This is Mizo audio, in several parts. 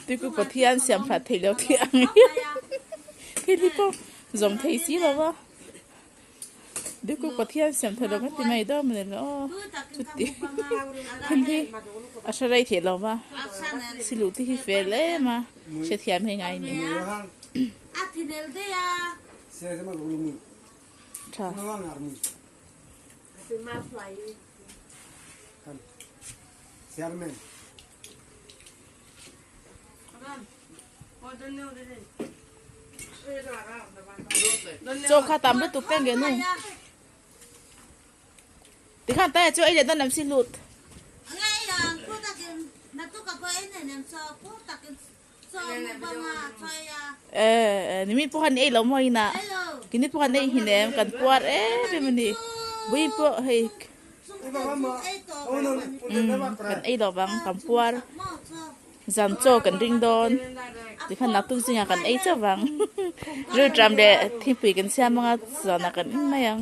Tuikuk Pathian siam hlat thei lo tih ang hi thil hi pawh zawm thei si lo va Tuikuk Pathian siam thei lo kan ti mai dawn mawni le aw chuti thil hi a hre rei thei lo va siluh te hi fel em a hrethiam hi ngai ni. Tha. Chaw kha tam lutuk te nge nu. Tikhan tai chu ei leh dawn lam si lut. Eh, nimi pawh khan ei lo maw ina. Kini pawh khan ei hinem kan puar em em ani. Bui pawh hei kan ei lo vang kan puar zan chaw kan ring dawn tikhan naktuk zingah kan ei chauh vang rilṭam leh thingpui kan siam anga zanah kan in mai ang.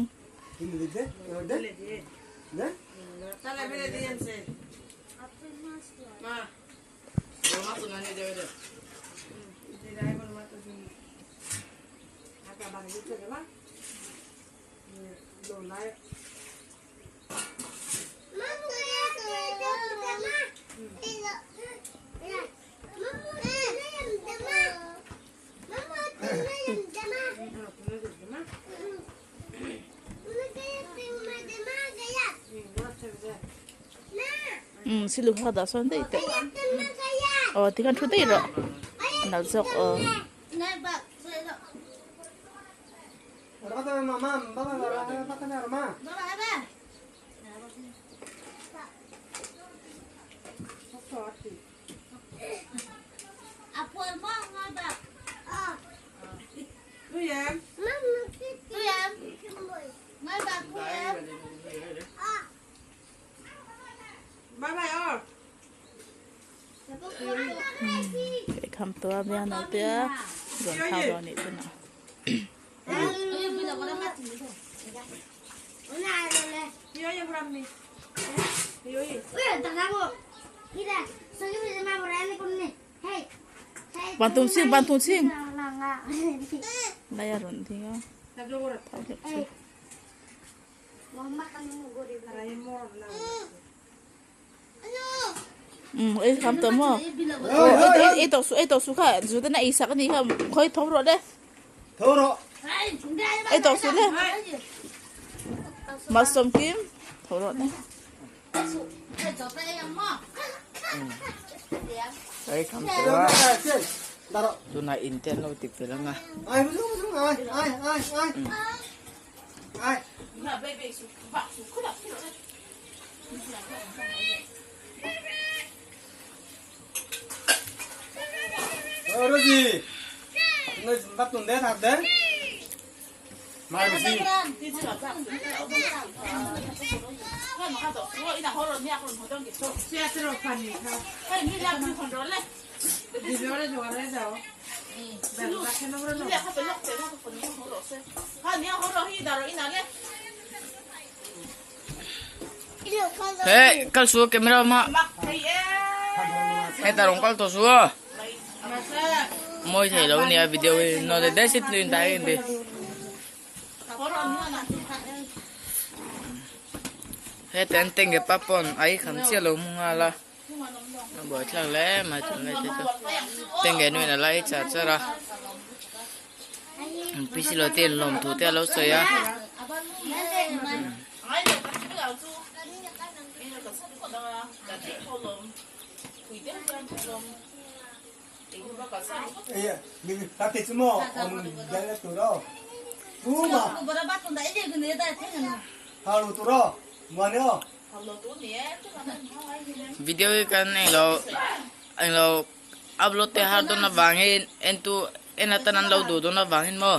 Umm silu kha dah sawn daih teh aw tikhan thu daih rawh a nalh zawk aw. Kham tua bian lo te a rawn thau dawn anih chu na. Ban tum ching ban tum ching lai a rawn ding a thau hlek chu. Um ei kham tawh maw aw ei tawh suh ei tawh suh kha zu ten a ei sak anih kha khawi tho rawh le tho rawh ei tawh suh le malsawm kim tho rawh le Ei kham tawh a tunah in te an lo ti fel ang a. He kal su camera ma he ta rong kal to su moi thei lo nia video hi no de de sit nuin dai in di he ten tenge papon ai kham chia lo mu nga la. A buai thlak hle mai tunlai te chu tenge nuin a lai char char a P C lo te in lawm thu te a lo sawi a. Video hi kan englo englo upload te har dawn avangin en tu en atan an lo duh dawn avangin maw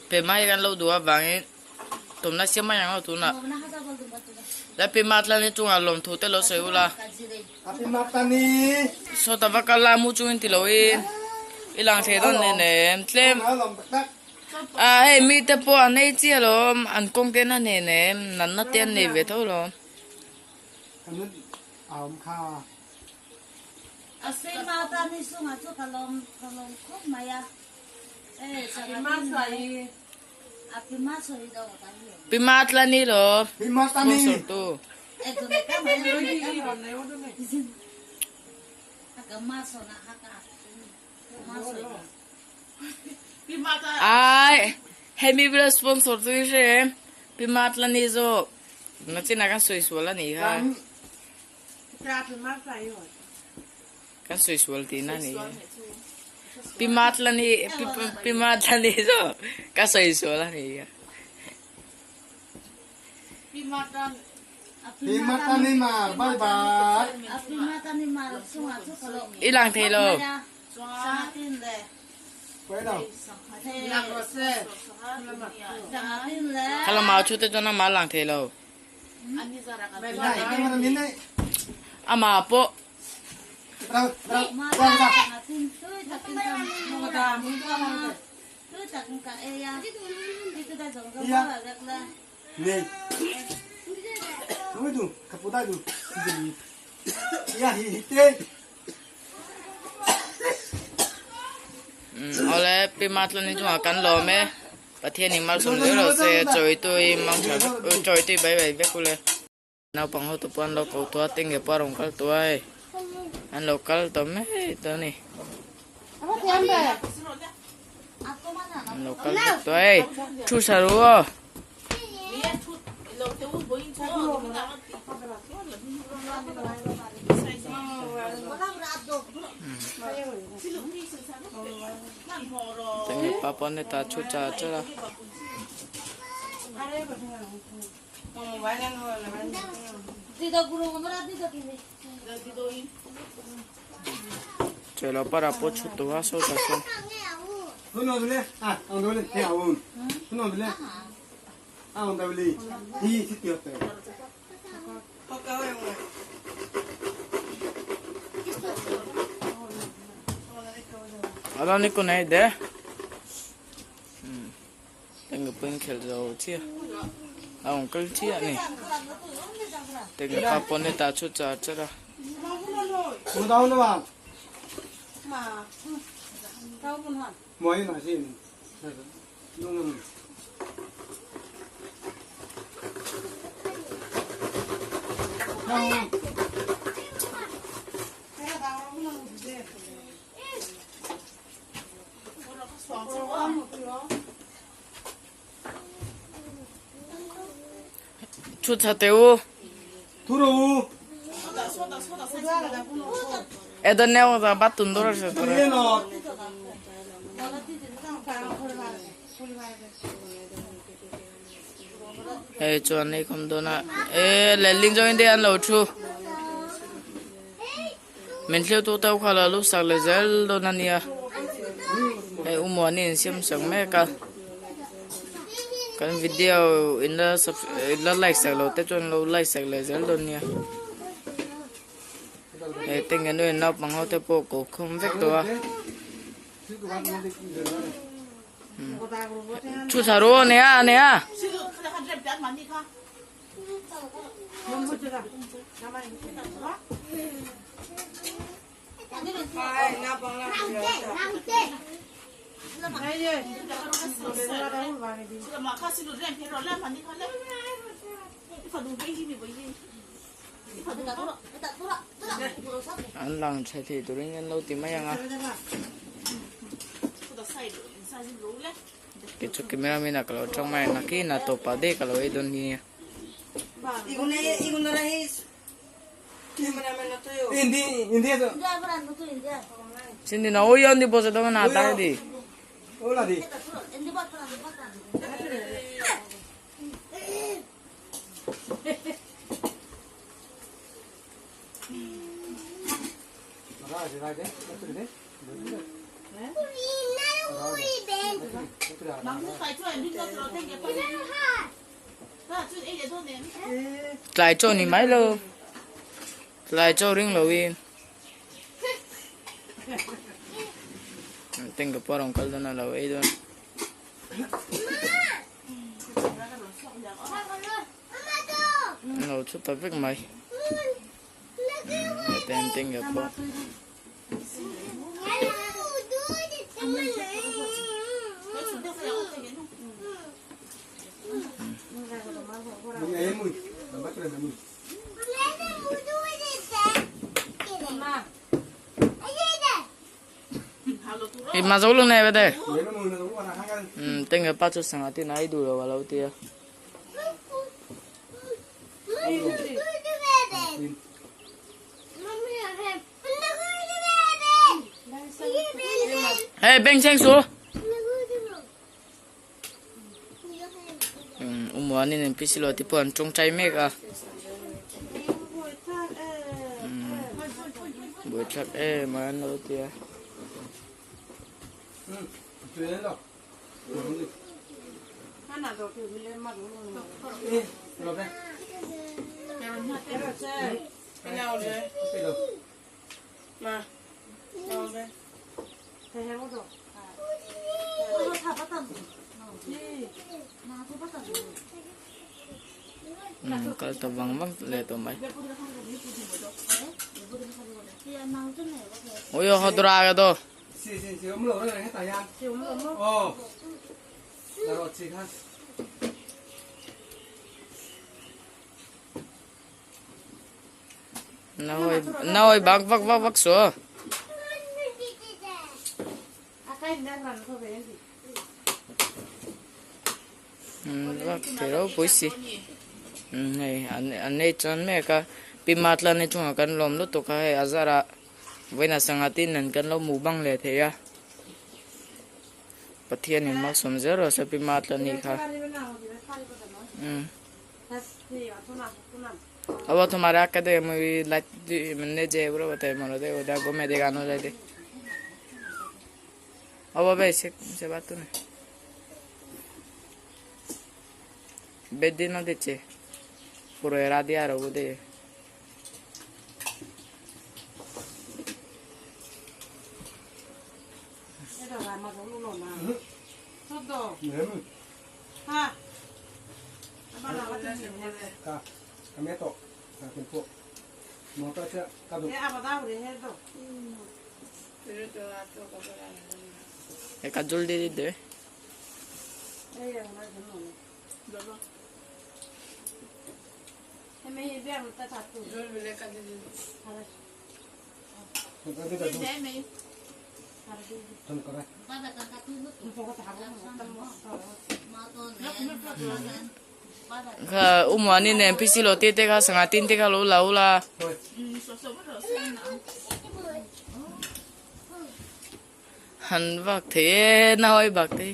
pema hi kan lo duh avangin tumna siam mai ang aw tunah la pema tlan hi chungah lawmthu te lo sawi ula sawta va kal la mu chungin ti loin i lang thei dawn nen em tlem. A hei mite pawh an ei chiah alawm an kawng te an nei nem natna te an nei ve tho alawm. Pi Matlani lo sponsor tu. Ai hemi bila sponsor tu hi hre em Pi Matlani zawk nachin ah kan sawi sual a nih kha. Kan sawi sual tihna a nih hi. Pi Matlani Pi Matlani zawk ka sawi sual a nih kha. I lang thei lo. Kha lamah a thu te chuan amah a lang thei lo. Amah pawh. Awle Pi Matlani chungah kan lawm e. Pathian in malsawm zel rawh se chawitui mang tha vek chawitui bai bai vek ule. Naupang ho te pawh an lo ko tawh a tinge pawh a rawn kal tawh a hei an lo kal tawh mai tawh a ni. An lo kal vek tawh a hei thu sa ru aw. Tinge pa pawh ni ta thu char char a. Chelo para pawh chhut tawh a sawtah sawn. Ala ni kunai de. Tengge pawh in khelh zo chiah a awm kal chiah a ni tengge pa pawn hetah a chhut char char a. Thu tha teh u. Edo neo da batun dora se dora. Hei chuan hei khawm dawn a e letling zawng in te an lo thu. Min thliu tu teuh kha la lu sak leh zel dawn a nia hei u Muani in siam sak mek a kan video in la in la like sak lo te chuan lo like sak leh zel dawn nia hei te nge nu in naupang ho te pawh ko khawm vek tawh a thu thla ru a nia a nia. An lang tha thei turin an lo ti mai ang a. Kei chu camera man ah ka lo tang mai a nakin a tawp ah daih ka lo ei dawn nia. Sindi na oi ondi bose dama na ta di. Tlai chaw ni mai lo tlai chaw ring lo in teng ka pawh a rawn kal dawn a lo ei dawn. An lo chhut ta vek mai. Teng teng ka pawh. I ma zo lu nei ve tenge pa chu sanga tin ai du lo alo tia. Hey beng cheng su. Umuanin in pisilo te pawh an tawngtai mek a. Buaithlak em a an lo ti a. Kal ta vang vang leh tawh mai. Ui ho dura ka do. Nawi bak vak vak vak su. Vak thei ropui si. Hei an nei chuan mek a Pi Matlani chungah kan lawm lutuk a hei a zarah vawiinah sangha tin nen kan lo hmuh bang leh thei a. Pathianin malsawm zel rawh se Pi Matlani kha. Abo tomar akka de mui light manne je bro bata moro de oda gome de gano jai de. Abo be se se baat ne. Bedino diche. Puro era di aro de. Eka joldi de. Kha umuani nen PC lo te te kha sanga tin te kha lo lau la. Han vak thei e na hoi bak thei.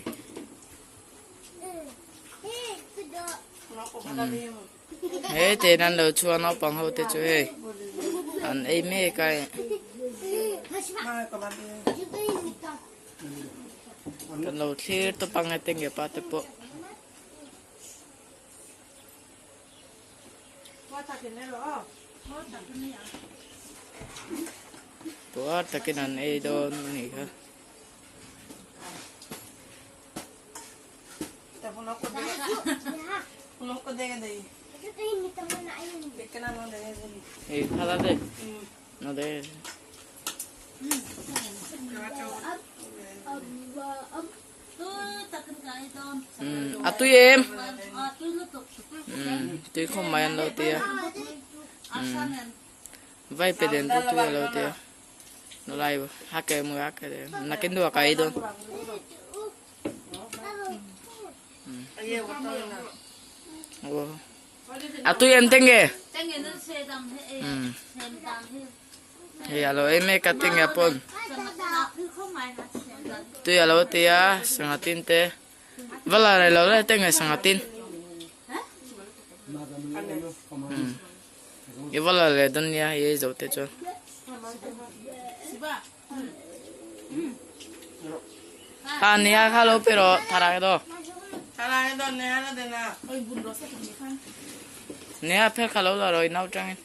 He te nan lo chuan naupang ho te chu hei an ei mek a kan lo thlir tawp ang e tenge pa te pawh. Puar takin an ei dawn a nih kha. Ei khala de. No de. A tui em. Tui khawm mai an lo ti a. Vai pe den pawh tui a lo ti a. Nulai hak em hak em nakin deuh a kai dawn. A tui em tenge. Hei a lo ei mek a tenge pawn. Tui a lo ti a sangha tin te. Va la rei lo le tenge sangha tin. I va la leh dawn nia i ei zo te chuan. Ha nia kha lo pe rawh thara ke do. Nia pher kha lo la rawh i nau tangin.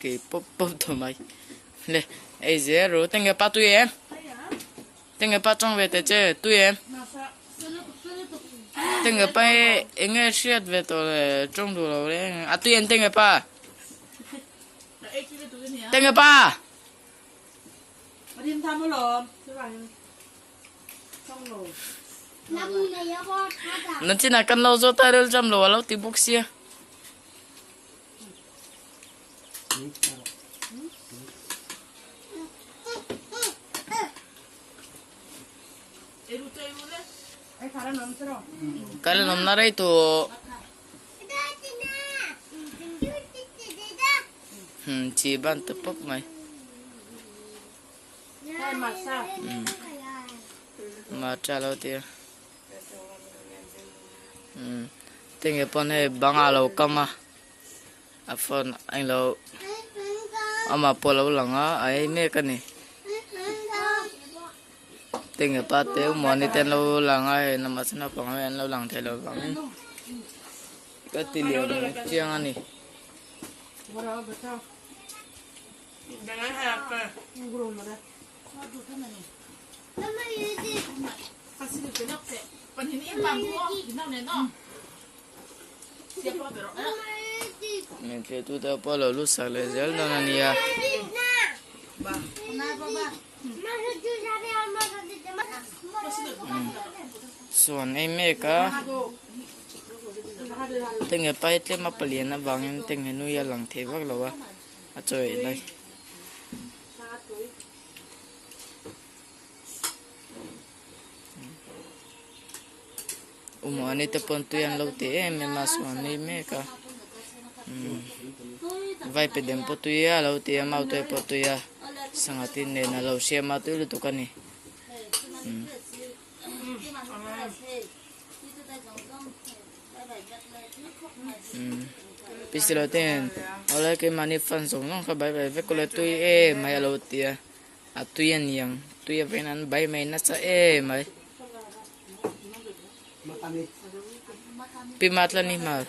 Ke pawp pawp tawh mai le ei zel ru tenge pa tui em tenge pa chawng ve teh che tui em tenge pa hi enge hriat ve tawh le chawng duh lo reng a tui em tenge pa tenge pa. Nan chinah kan lo zawt a rel jam lo a lo ti bawk sia. Kan awmna rei tawh. Chi ban ta pawp mai. Matcha lo ti a. Tinge pawn hei banga lo kam a a phone a englo amah pawh a lo lang a a ei mek a ni tinge pa te umuani te an lo lang a hei namah chuan naupang ho hi an lo lang thei lo vangin ka ti lian chiang a ni. Min thlir tu te pawh lo lut sak leh zel dawn a nia. Sawn ei mek a tenge pai tlem a palian avangin tenge nui a lang thei vak lo a a chaw ei lai. Umuani te pawn tui an lo ti em em a sawn a ni mek a umm vai pe dem pawh tui a lo ti a mau te pawh tui a sangha tin nen a lo siam a tui lutuk a ni umm. Pisilo ten awlai keimahni fan zawng zawng kha bai bai vek ula tui em mai a lo ti a a tui a niang tui avengin an bai mai nasa em mai pi matla ni hmar.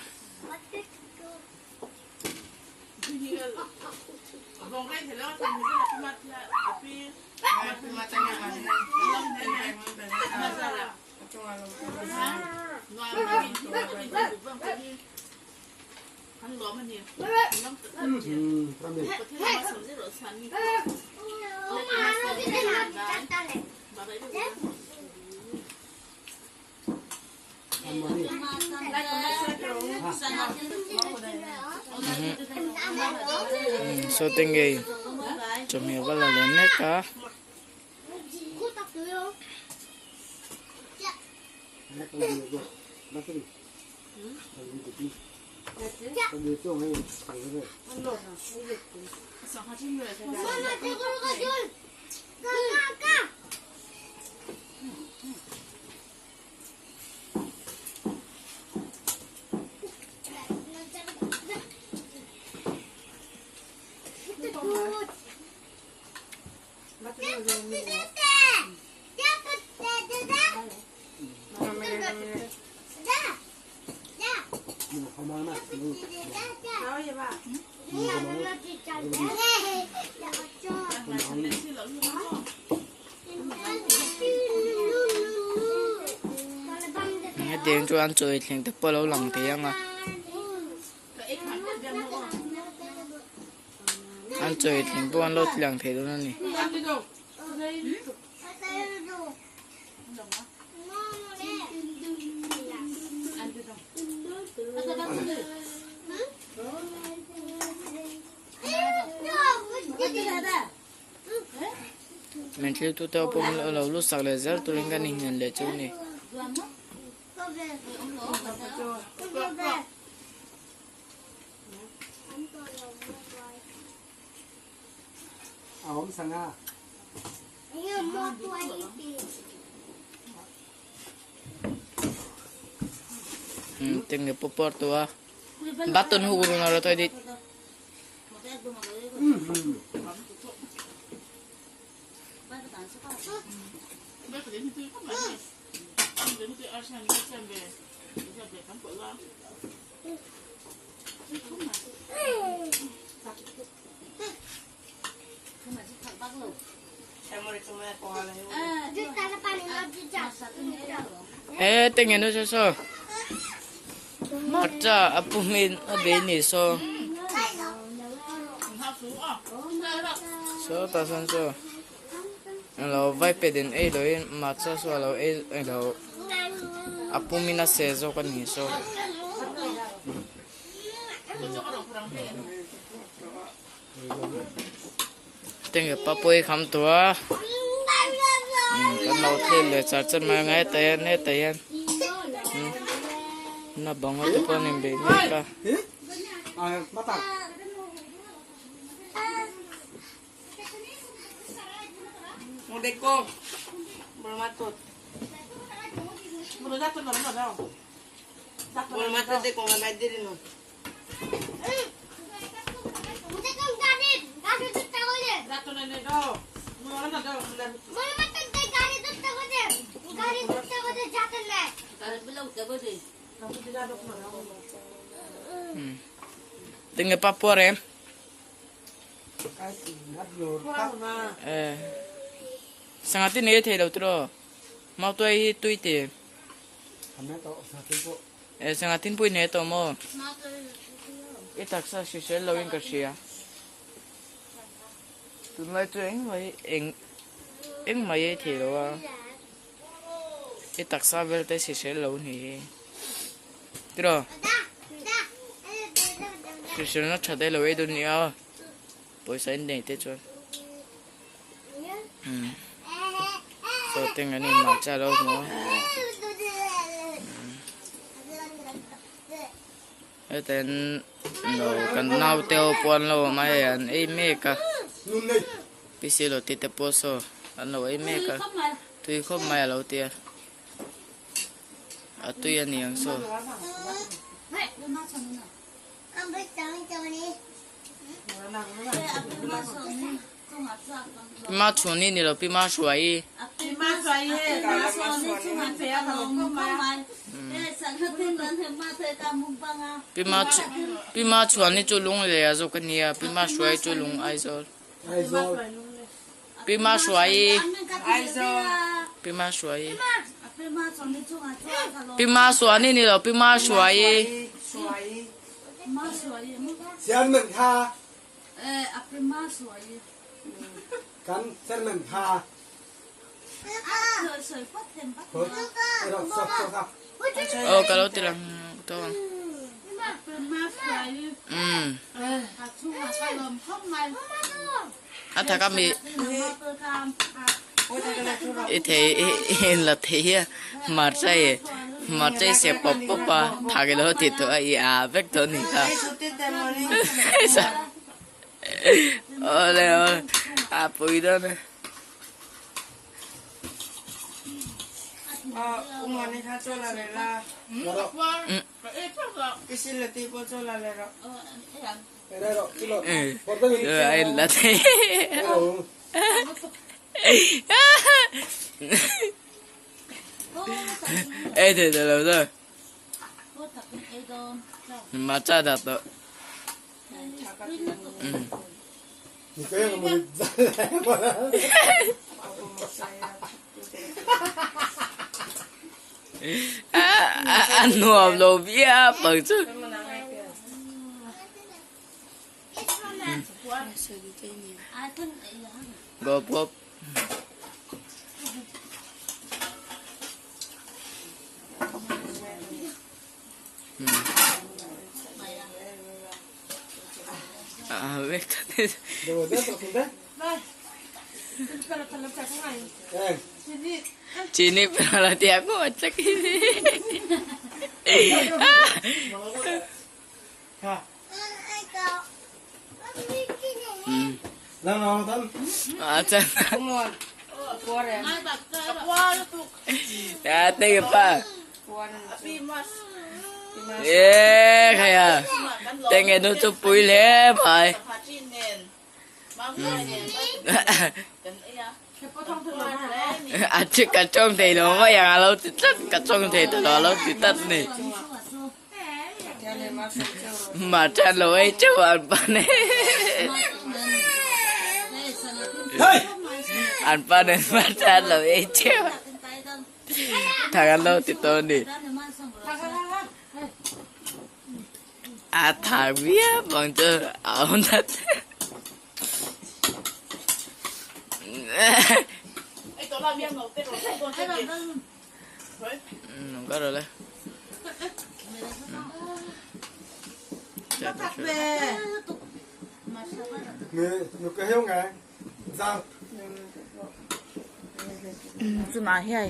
Saw te ngei chawhmeh va la leh mek a. Hetiang chu an chawi thleng te pawh a lo lang thei ang a an chawi thleng pawh an lo ti lang thei dawn a ni. Min thlir tu te pawh min lo lut sak leh zel turin ka inhnial leh chu a ni. Tenge popor tua batun huguru naro toy dit. E tenge nu saw saw hmarcha a pumin a bei ni saw saw tah sawn saw englo vai pet in ei loin hmarcha saw alo ei englo a pumin a seh zawk a ni saw. Tenge pa pawh hi kham tawh a kan lo thlir leh char char mai ang a hetah hian hetah hian na bang te pawh an inbeih mek a. Tinge pa puar em? Eh. Sangha tin ei thei lo tiraw? Mautuai hi tui ti. Eh sangha tin pawh i nei tawh maw? I taksa hrisel lo in ka hria. Tunlai chu engmah hi eng engmah hi ei thei lo a. I taksa vel te hrisel lo ni hi. Tiraw? Hriselna tha te lo ei dawn nia pawisa in nei te chuan. Saw teng an inmah chiah lo maw heta in lo kan naute ho pawh an lo awm a hei an ei mek a PC lo tih te pawh saw an lo ei mek a tui khawp mai a lo ti a a tui a ni ang saw. Pi Ma Chhuni ni lo Pi Ma Hruai. Pi Ma Pi Ma Chhuani chu Lunglei ah zawk a nia Pi Ma Hruai chu Lung Aizawl. Pi Ma Hruai. Pi Ma Hruai. Pi Ma Suani ni lo Pi Ma Hruai. Chairman kha kan chairman kha Oh ka lo ti lang to ang. Um. A thak a mi i thei i la thei a hmarcha i hmarcha i sep pawp pawp a thak i lo ti tawh a i a vek tawh a ni kha awle awle a pui dawn e. Ei thei ta lo thôi. Matcha dat tawh. A nuam lo viau ang chu. Gop gop. Chini pero ti aku macam ini. E khai a tenge nu chu pui hle mai a chu ka tawng thei lo mai ang a lo ti tlat ka tawng thei ta lo a lo ti tlat a ni Matan lo ei chauh an pan e an pan e matan lo ei chauh. Thak an lo ti tawh a ni. A thak viau bang chu a awm that. Ka rawh le. Chunah hian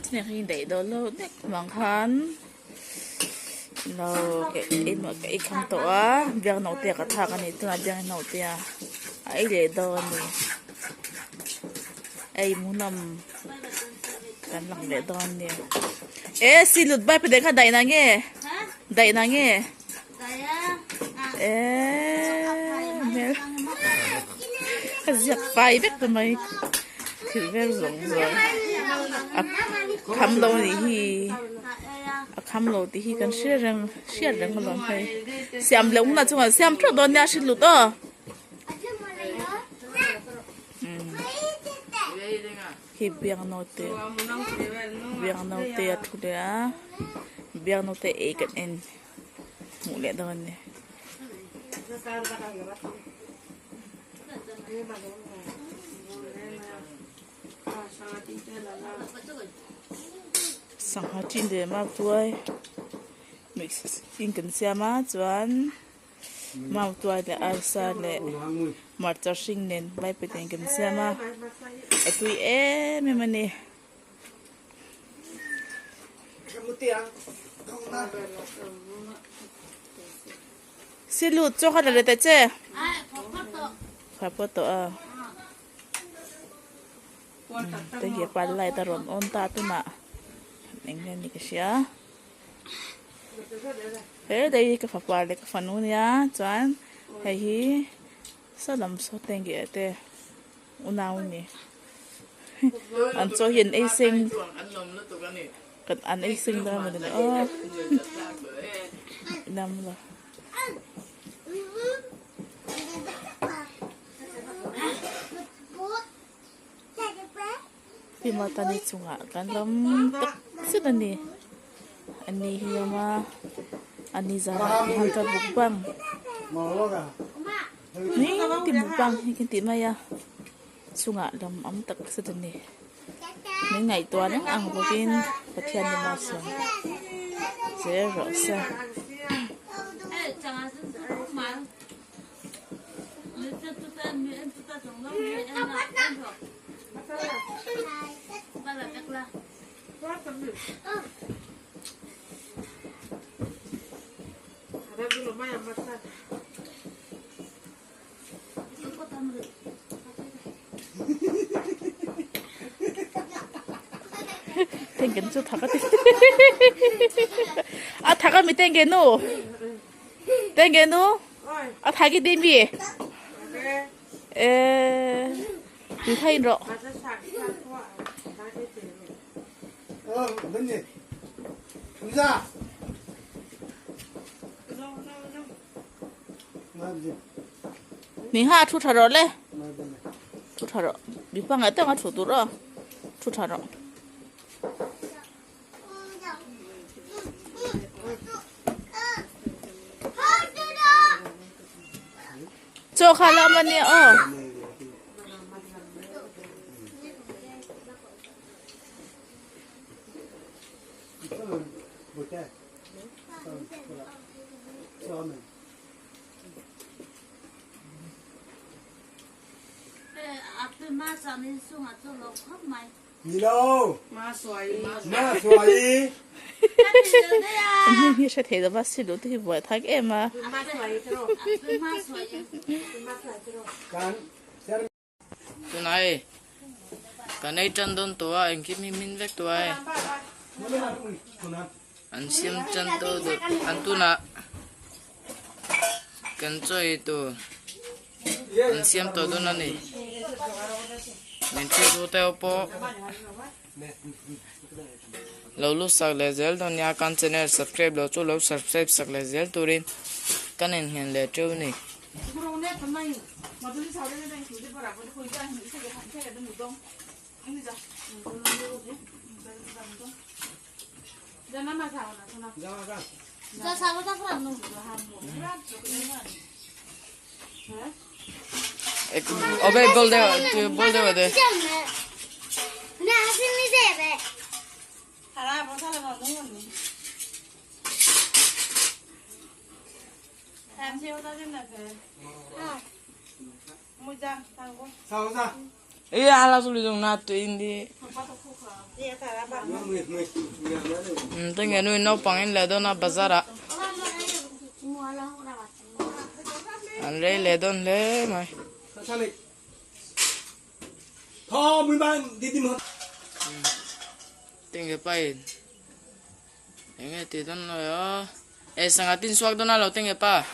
thil hi daih dawn lo nek vang khan lo ka ei kham tawh a biak naute ka thlak a ni tunah biak naute a ei leh dawn a ni ei hmuhnawm kan lang leh dawn a ni e silut bai pahnih kha daih na nge daih na nge. Eee a ziak fai vek ta mai thil vel zawng zawng a kham lo a nih hi a kham lo tih hi kan hre reng hriat reng alawm hei siam leh hunah chuan siam teuh dawn nia hre lut aw Khi biang naute biang naute a thu leh a biang naute ei kan en hmuh leh dawn a ni. Sangha chin leh mau tuai mix in kan siam a chuan. Mau tuai leh arsa leh hmarcha hring nen vaipa nen kan siam a a tui em em a ni. Silut chaw kha la let ta che kha pawh tawh a te hi pa light a rawn on ta tunah eng nge ni ka hria. He dei hi ka fapa leh ka fanu nia chuan hei hi saw lam saw te nge te unau a ni an chaw hi an ei seng an ei seng dawn a ni aw inam lo. Hlimawtani chungah kan ram tak zet a ni ani hi a awm a ani zarah te hian ka mukbang ni mukbang hi kan tih mai a chungah lam awm tak zet a ni min ngaihtuah reng ang bawkin Pathian ni malsawm zel rawh se. Tenggen chu thak a ti a thak a mi tenggen nu tenggen nu a thak i ti mi e tui kha in rawh. Ni ha thu tha rawh le thu tha rawh mi pangngai tak a thu tur aw thu tha rawh. Chaw kha la awm ania aw. Hming hi hre thei lova silu te hi buai thak em a. Tunah hei kan ei tan dawn tawh a engkim hi min vek tawh a hei an siam tan tawh duh an tunah kan chaw ei tur. An siam tawh dawn a ni. Min thlir tu te pawh lo lut sak leh zel dawn nia kan channel subscribe lo chu lo subscribe sak leh zel turin kan innghen leh teuh a ni. Obe bol de bol de de. E ala sulu jong na tu indi. Tenge nu no pangin le do na bazara. An re le don le mai. Tenge pai. Enge ti don lo yo. E sangatin suak don lo tenge pa.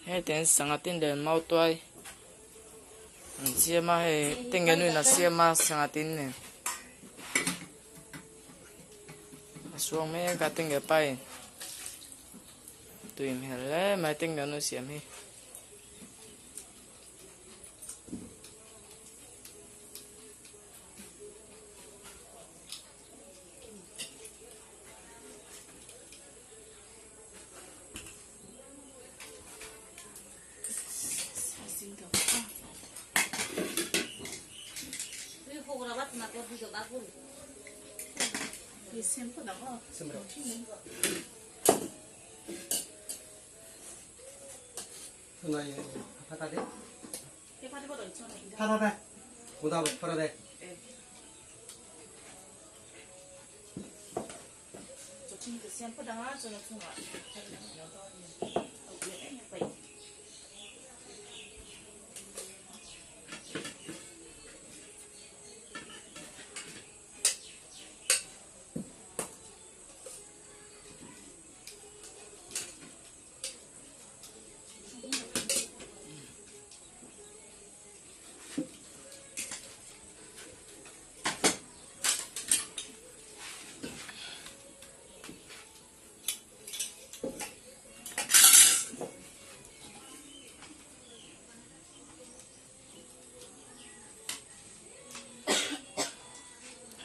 He ten sangatin den mau tuai. An siama he tenge nu na siama sangatin ne. Suang me ka tenge pai. Tui hmel hle mai tenge nu siam hi.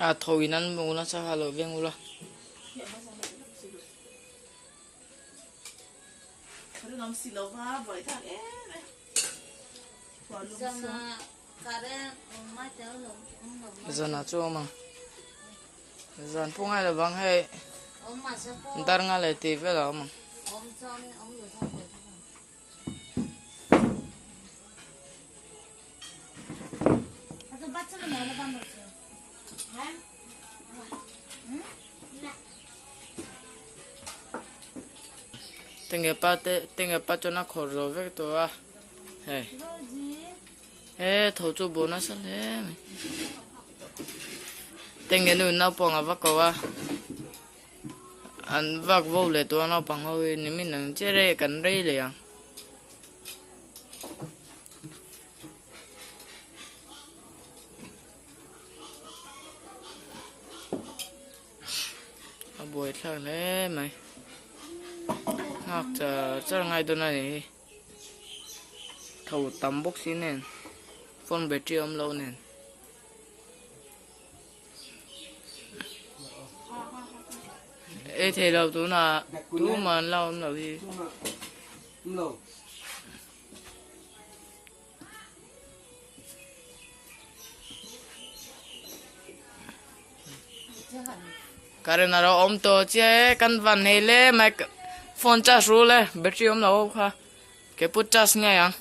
A tho in an mu na sa ha lo veng ula. Zana chu awm ang. Zan pawh ngai lo vang hei dar nga leh tih vel a awm ang. Tenge pa te tenge pa chuan a khawrh zo vek tawh a hei he tho chu bu nasa hle mai tenge nu naupang a va ko a an vak vo leh tawh a naupang ho hi nimin ang chiah rei kan rei leh ang. A buai thlak hle mai nghak char char ngai dawn a ni hi tho tam bawk si nen phone battery awm lo nen. Ei thei lo tunah tumah an la awm lo hi. Current a lo awm tawh chiah e kan van nei le mai phone charge ru le battery awm lo ho kha ke put charge ngei ang.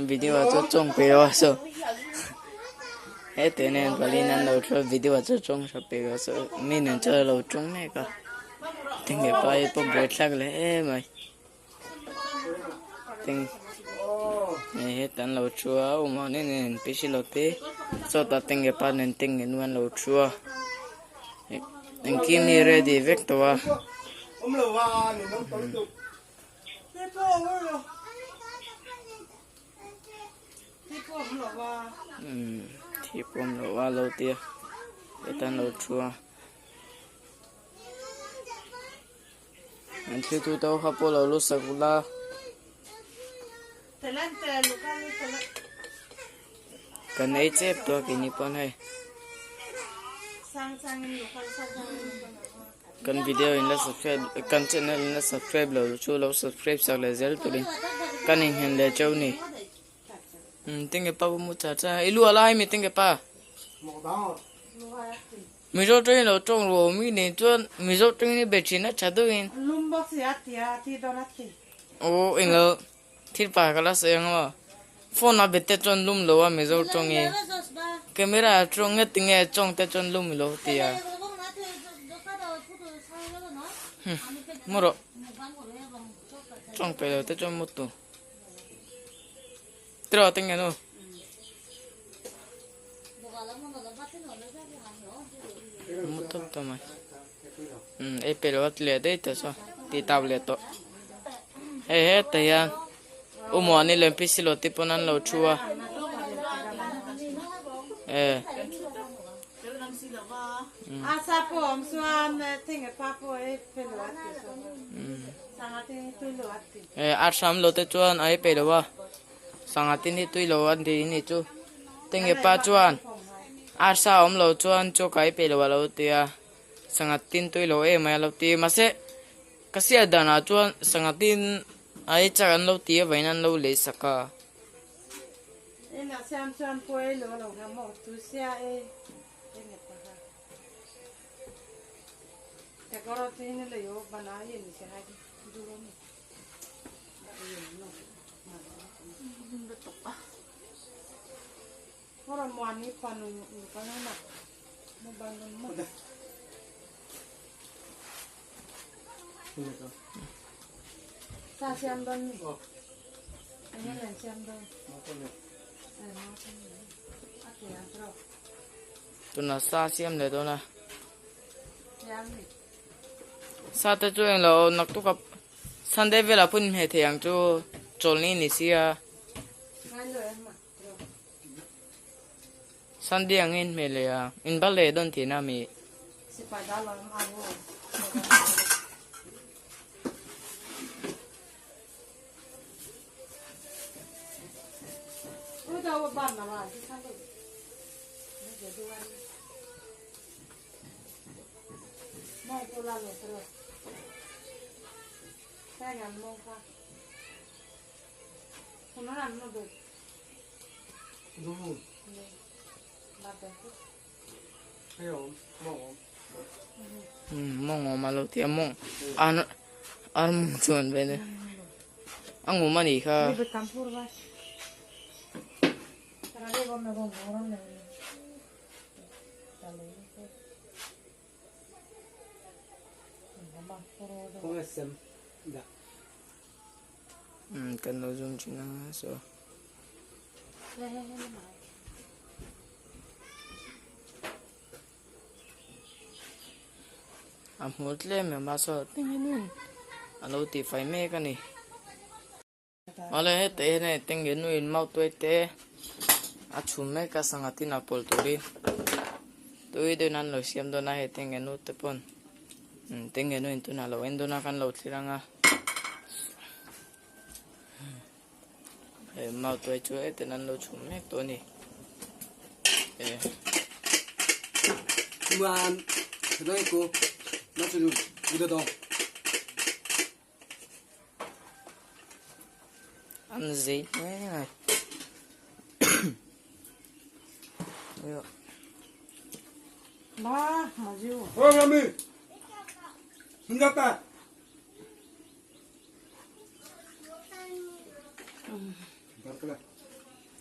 Video ah chuan chawng pe a so hete nen palin an lo thu a video ah chuan chawng tha pe a so mi nen chuan a lo tawng mek a tinge pa hi pawh buai thlak leh em mai tin hei hetah an lo thu a u mahni nen pe si lo te sawtah tinge pa nen tinge nu an lo thu a engkim hi ready vek tawh a. Thi pawm loh a lo tia hetan lo thu a. An thil tu te ho kha pawh lo lu sak ula. Kan ei chep tawh a keini pawn hei. Kan video in la subscribe kan channel in la subscribe lo chu lo subscribe sak leh zel turin kan innghen leh cheu ni. Um tinge pa mu cha cha i lu ala hai mi tinge pa. Mizo tawngin lo tawng ru mi nen chuan Mizo tawngin i be thin a tha deuhin. Aw englo thil pa ka la sawi ang maw phone a be te chuan lum lo a Mizo tawngin camera a tawng nge tinge tawng te chuan lum ilo tia mu rawh tawng pe lo te chuan mu tu tiraw tinge nu. Mu tawp tawh mai ei pe lo a ti leh daih tawh saw ti tau leh tawh hei hetah hian u Muani leh Pi Silawti pawn an lo thu a eh. Eh a hram lo te chuan a ei peih lo a. Sangha tin hi tui lo an ti ni chu tinge pa chuan arsa awm lo chuan chaw kai peih lo a lo ti a sangha tin tui lo em mai a lo ti mahse ka hriat danah chuan sangha tin a ei chak an lo ti a vawiin an lo lei sak a. Tuna sa siam leh dawn a. Sa te chu englo naktuk a Sunday velah pawh in hmeh thei ang chu chawlhni ni sia. Sunday ang in hmeh leh a in bal leh dawn tihna a mi. Mawng awm a lo ti a mawng ar ar mawng chu an vel e a ngum a nih kha. Kan lo zoom thin ang a so. A hmul tlem em a saw tengin a lo tih fai mek a ni. Awle heta hian hei tengge nu in mau tuai te a chhum mek a sangha tin a pawl turin tui deuhin an lo siam dawn a hei tengge nu te pawn tengge nu in tunah lo en dawn a kan lo thlir ang a hei mau tuai chu hetiang an lo chhum mek tawh a ni e. An zei hle mai.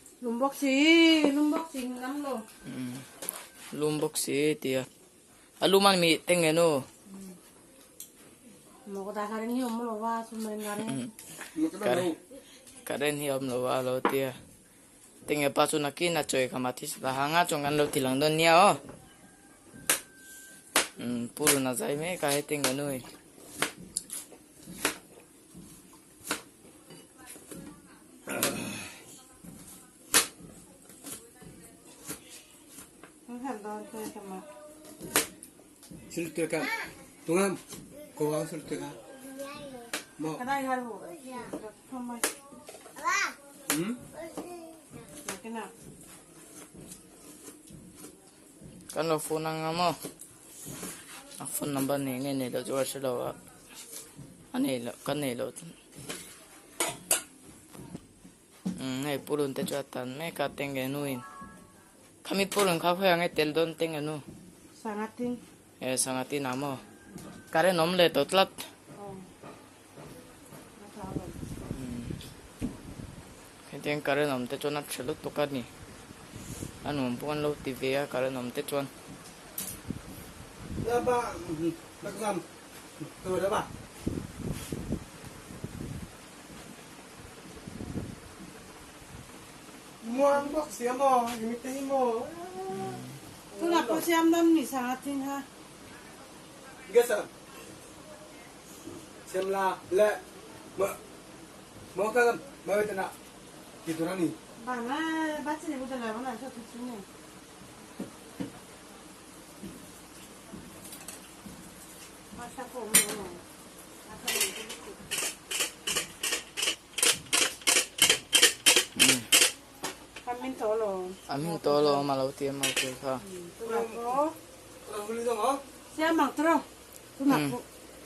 Lum bawk si tia. A lum an mi teng nge nu. Current hi awm lo a lo tia. Teng nge pa chu nakin a chawi kham a thi sa hanga chuan kan lo ti lang dawn nia aw. Purun a zai mek a heti nge nu hi. Kan lo phone anga maw a phone number nei nge nei loh chu ka hre lo a a nei loh ka nei loh umm hei purun te chu a tan mek a tenge nu in khami purun kha khawiah nge tel dawn tenge nu Sangatin e sangatin ah maw current awm leh tawh tlat. Hetiang current awm te chuan a tha lutuk a ni. A nuam pawh an lo ti ve a current awm te chuan. A hming tawh alawm a lo ti a maw tih kha.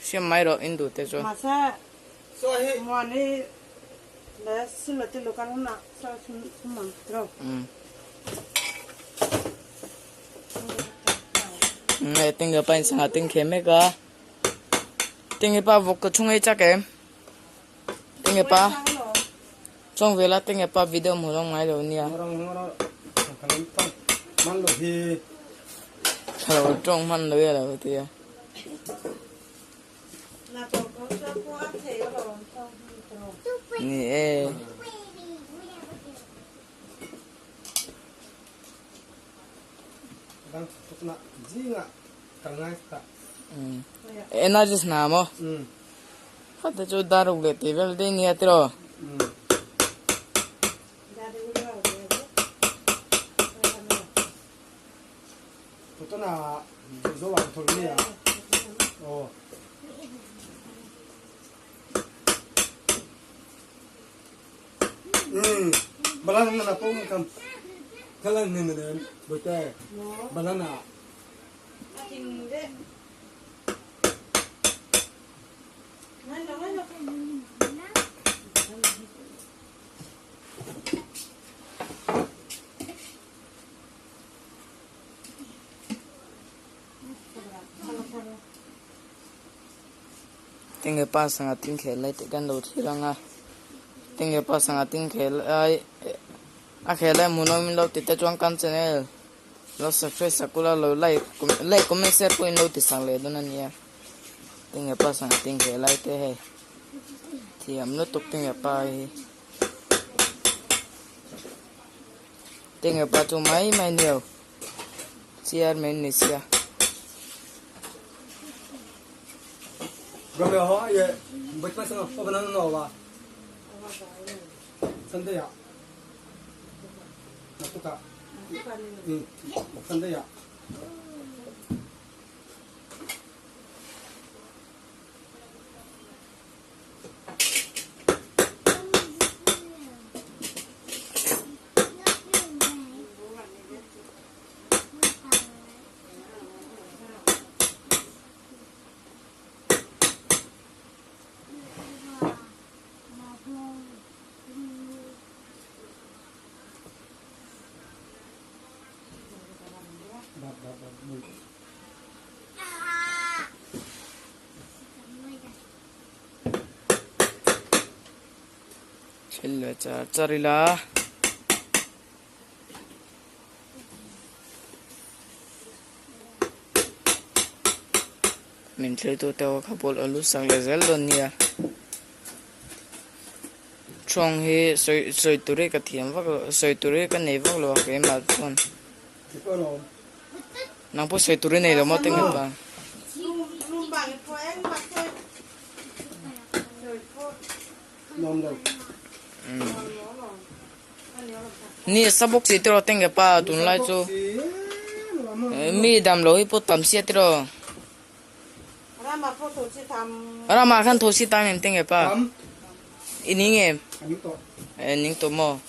Siam mai rawh in duh te chu. Hei tinge pa in sangha ting khe mek a tinge pa vawk ka chhung ei chak em tinge pa chawng vela tinge pa video hmu lo ngai lo nia thalo tawng hman lo e lo tia. Ni e. Energy hna maw? Khate chu daruk leh tih vel daih nia tiraw? Tinge pa sangha tin khel lai tih kan lo thlir ang a tinge pa sangha tin khel lai a khel lai hmuhnawm in lo ti te chuan kan channel lo subscribe sak ula lo like like comment share pawhin lo ti sak leh dawn a nia tinge pa sangha tin khel lai te hei thiam lutuk tinge pa hi. Tinge pa chu mai mai nio chairman ni sia. Thil leh char char ila. Min thlir tu te ho kha ball a lu sak leh zel dawn nia. Thawng hi sawi sawi tur hi ka thiam vak lo sawi tur hi ka nei vak lo a keimah chuan. Nang pawh sawi tur i nei lo maw teng pa. Ni sa bawk si tiraw teng pa tunlai chu mi dam lo hi pawh tam sia tiraw. Ramah khan thosi tam em te nge pa? I ning em? E ning tawh maw?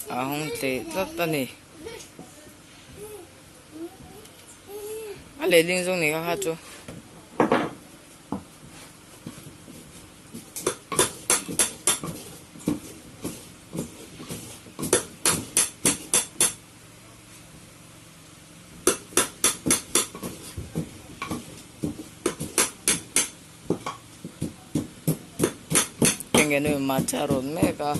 A hawng tleh tlat a ni. A lehling zawng ni kha kha chu. Enge nu matcha rawn mek a.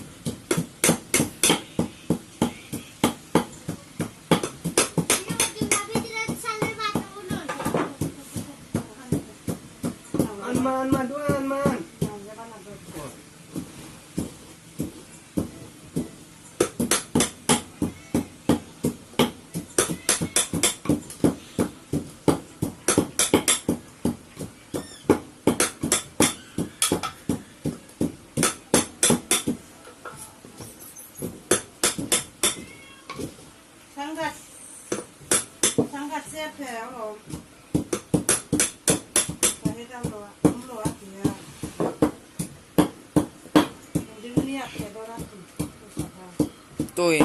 Tui.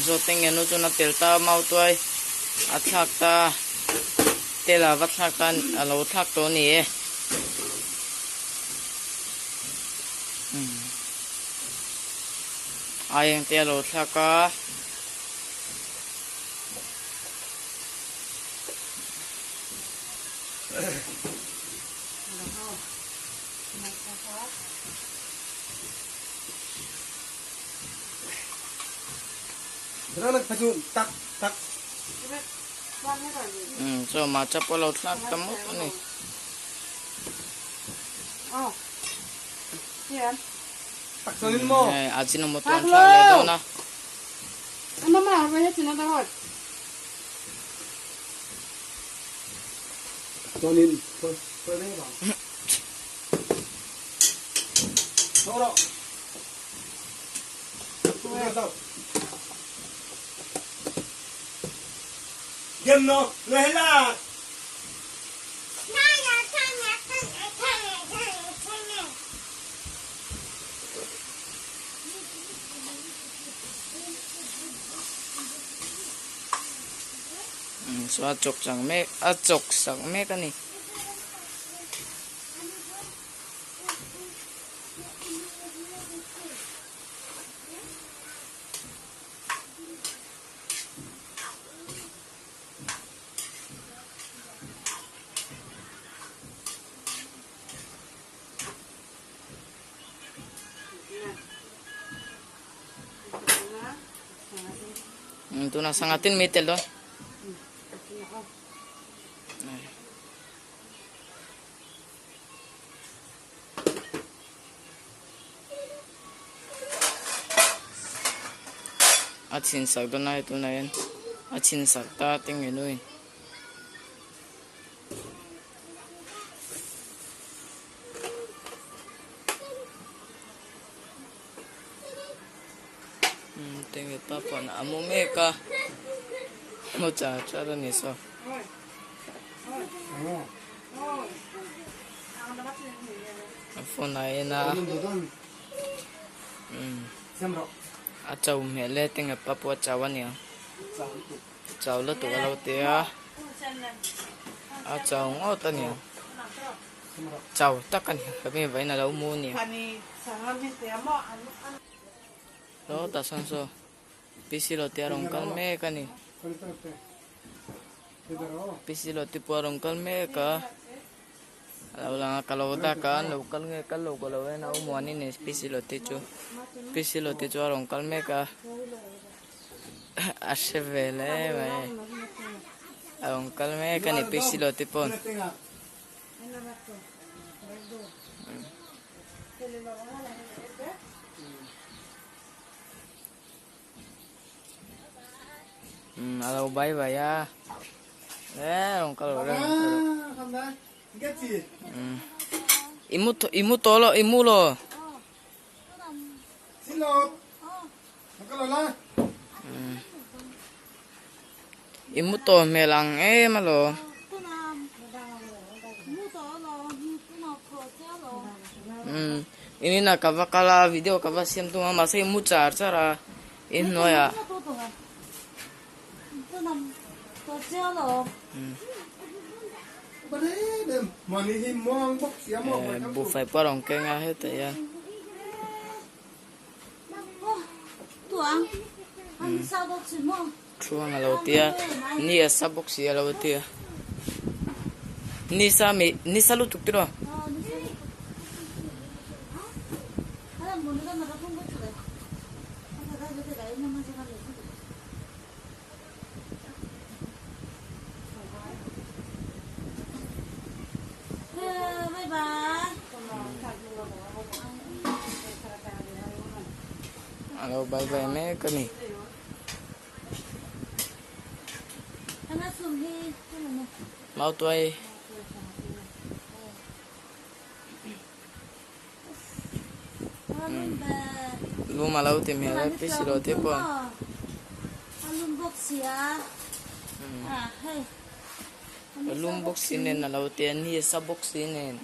Zawt eng emaw chuan a tel ta a mautuai a thlak ta tel a va thlak ta a lo thlak tawh a ni e. Aieng te a lo thlak a. Chaw matcha pawh a lo thlak ta mawp a ni. Hei ajinomoto an thlak leh dawn a. Saw a chawk chak mek a chawk sak mek a ni. Tuna sangha tin mi tel dawn. A chhin sak dawn a hei tunah hian. A chhin sak ta te nge nuin. Te nge pa pawn a mu mek a mu char char a ni saw. A phone a en a a cho hmel e te nge pa pawh a cho a niang chau lutuk a lo ti a a chau ngawt a niang chau tak a ni ka mi vawiin a lo mu a niang sawtah sawn saw PC lo te a rawn kal mek a ni PC lo te pawh a rawn kal mek a. A lo lang a ka lo dak a an lo kal nge kal lo ka lo en a awm in PC lo te chu PC lo te chu a rawn kal mek a a hre ve hle mai a rawn kal mek a ni PC lo te pawn. A lo bai bai a e rawn kal reng i mu i mu tawh lo i mu lo i mu tawh hmel ang em alawm. Inin a ka va kal a video ka va siam tum a mahse i mu char char a inhnuai ah. Buhfai pawh a rawn keng a hetah hian. Thuang a lo tia ni a sa bawk si a lo tia ni sa mi ni sa lutuk tiraw. A lo bye bye mek a ni. Mautuai. Lum a lo ti hmel a pi si lo te pawh. Lum bawk si nen a lo ti a ni a sa bawk si nen.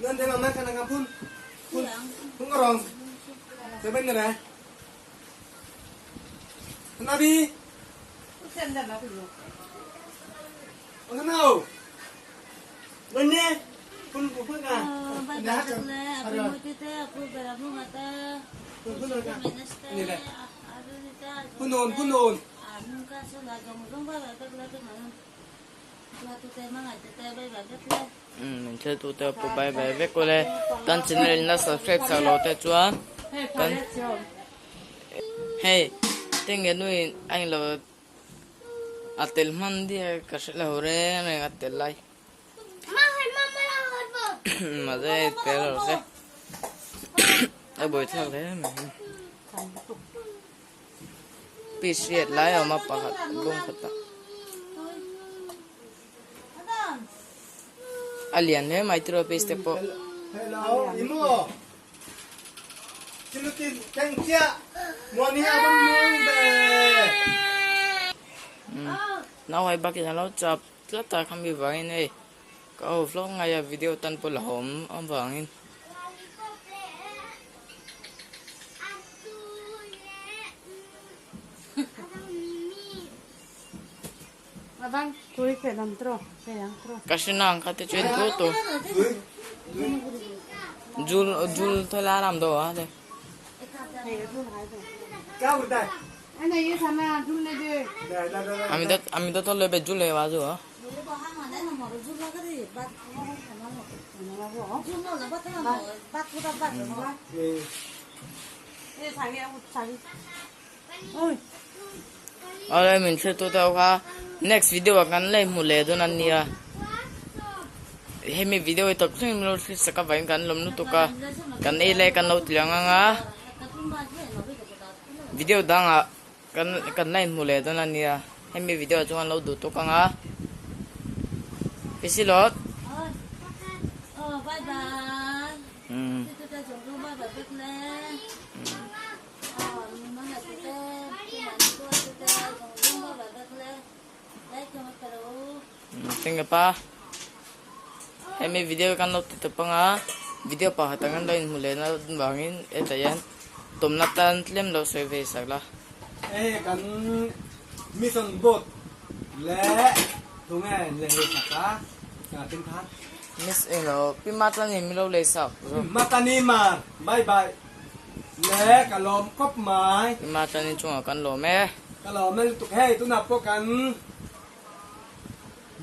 Min thil tu te pawh bai bai vek ule kan channel in la subscribe chak lo te chuan kan hei tinge nuin a englo a tel hman diai ka hre lo reng reng a tel lai mahse tel lo se a buaithlak hle mai piece riat lai a awm a pakhat bawng khat ah a lian hle mai tiraw piece te pawh. Nau hai bakin a lo chap tlat a khami vangin hei ka ho vlog ngai a video tan pawh la awm avangin. Ka hre nang kha te chuan tu tu jul jul thela ram do a le. আমি তো তো লেবে জুলে বাজু হ্যাঁ Awle min thlir tu te ho kha next video ah kan la inhmu leh dawn a nia hemi video hi tawp thleng in lo thlir sak avangin kan lawm lutuk a kan ei lai kan lo ti ang anga video dangah kan kan la inhmu leh dawn a nia. Hemi video ah chuan lo duh tawk ang a. Pisilawt. Umm. Tengge pa. Hemi video kan lo ti tawp ang a. Video pakhat ang kan lo inhmu leh na vangin hetah hian tawmna tan tlem lo sawi ve sak la. Hei kan mission boat leh tunge lei sak a tin khan. Miss englo pi Matlani min lo lei sak. Matlani mar bye bye leh ka lawm kawp mai. Pi Matlani chungah kan lawm e. Ka lawm e lutuk hei tunah pawh kan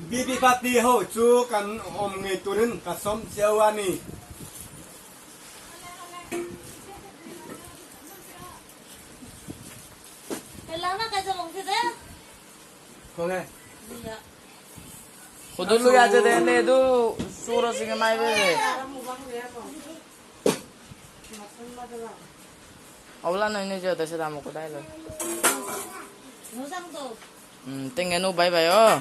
BP party ho chu kan awm ngei turin ka sawm chiau a ni. Khawnge? Tengge nu bye bye aw.